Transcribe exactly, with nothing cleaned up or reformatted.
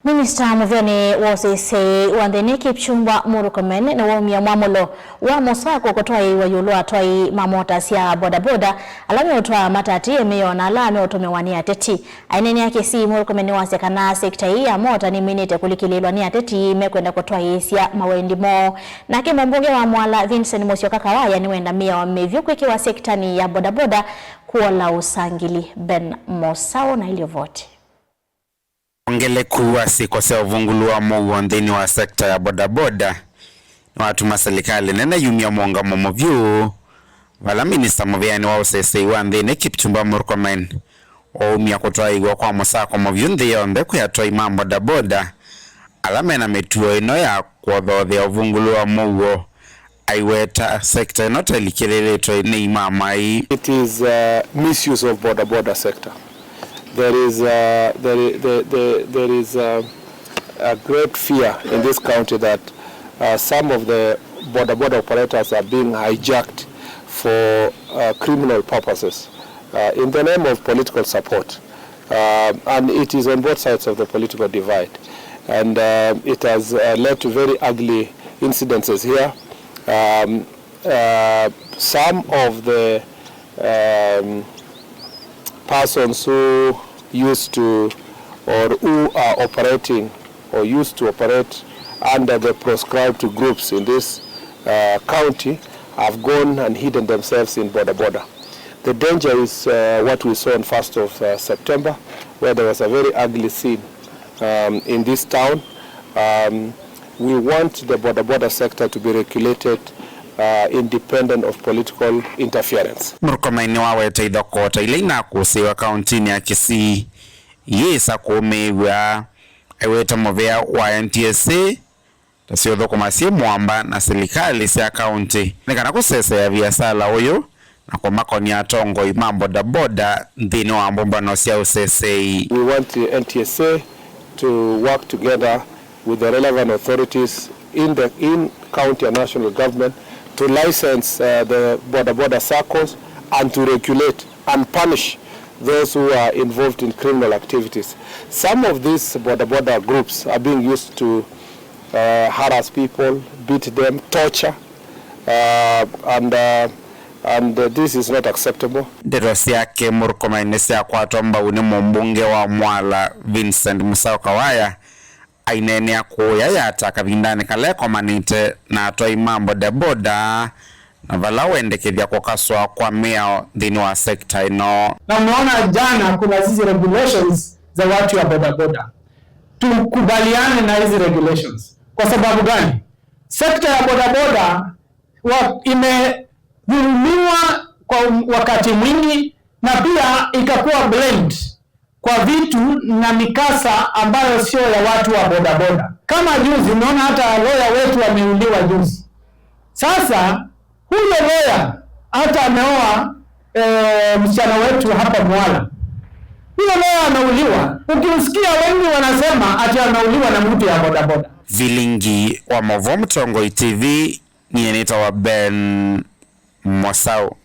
Minista mũvĩanĩ wa ũseseĩ wa nthĩnĩ Kipchumba Murkomen nĩwaumya mwamũlo wa mũsako kũtwaĩĩw'a ĩũlũ wa atwai ma mota sya bodaboda ala meũtwaa matati, mĩao na ala meũtũmĩwa nĩ ateti. Aineenea Kisii, Murkomen nĩwasya kana sekita ĩĩ ya mota nĩminĩte kũlikĩlĩĩlwa nĩ ateti mekwenda kũtwaĩĩsya mawendi moo. Nake mũmbunge wa Mwala Vincent Musyoka Kawaya nĩwenda mĩao mĩvyũ kwĩkĩwa sekitanĩ ya bodaboda kũola ũsangĩli. Ben Mosau na ĩlivoti. Wongeleku wa syĩko sya ũvungũlu wa mũuo nthĩnĩ wa sekita ya bodaboda nĩwatuma silikalĩ nene yumya mũũngamo mũvyũ, vala minista mũvĩanĩ wa ũseseĩ wa nthĩnĩ Kipchumba Murkomen waumya kũtwaĩĩw'a kwa mũsako mũvyũ nthĩ yonthe kwĩ atwai ma bodaboda ala mena mĩtuo ĩno ya kũothoothea ũvungũlu wa mũuo, aiweta sekita ĩno ta ĩlikĩlĩĩlĩtwe nĩ imamai. It is, uh, misuse of boda boda sector. There is, uh, there, there, there, there is, uh, a great fear in this county that, uh, some of the boda boda operators are being hijacked for, uh, criminal purposes, uh, in the name of political support. Uh, and it is on both sides of the political divide. And, uh, it has, uh, led to very ugly incidences here. Um, uh, some of the, um, persons who used to or who are operating or used to operate under the proscribed groups in this, uh, county have gone and hidden themselves in boda boda. The danger is, uh, what we saw on first of, uh, September, where there was a very ugly scene, um, in this town. Um, we want the boda boda sector to be regulated, uh, independent of political interference. Murkomen nĩwaweta ithokoo ta ila inakũsĩĩwa kauntinĩ ya Kisii iyĩsa kũũmĩĩw'a, aiweta mũvĩa wa N T S A ta syũthũkũma syĩ mũamba na silikalĩ sya kaunti nĩ kana kũseseea viasala ũyũ na kũmakonia atongoi ma bodaboda nthĩnĩ wa mbũmbano sya ũseseĩ. We want the N T S A to work together with the relevant authorities in the, in county and national government to license, uh, the boda boda saccos and to regulate and punish those who are involved in criminal activities. Some of these boda boda groups are being used to, uh, harass people, beat them, torture, uh, and, uh, and, uh, this is not acceptable. Ndeto syake Murkomen nĩsyakwatwa mbau nĩ mũmbunge wa Mwala Vincent Musau Kawaya, aineenea kũũya yata kavindanĩ kala ekomanĩte na atwai ma bodaboda na vala wendekethya kũkaswa kwa mĩao nthĩnĩ wa sekta ĩno. Na mnaona jana kuna hizi regulations za watu ya bodaboda. Tukubaliane na hizi regulations. Kwa sababu gani? Sekta ya bodaboda wa-, imedhulumiwa kwa wakati mwingi na pia ikakuwa blamed kwa vitu na mikasa ambayo sio ya watu wa bodaboda. Kama juzi, umeona hata lawyer wetu ameuliwa juzi. Sasa, huyo lawyer hata ameoa, eh, msichana wetu hapa Mwala. Huyo lawyer ameuliwa. Ukimsikia wengi wanasema ati ameuliwa na mtu ya bodaboda. Vilingi wa Mauvoo, Mũtongoi T V, nyie nĩtawa Ben Mosau.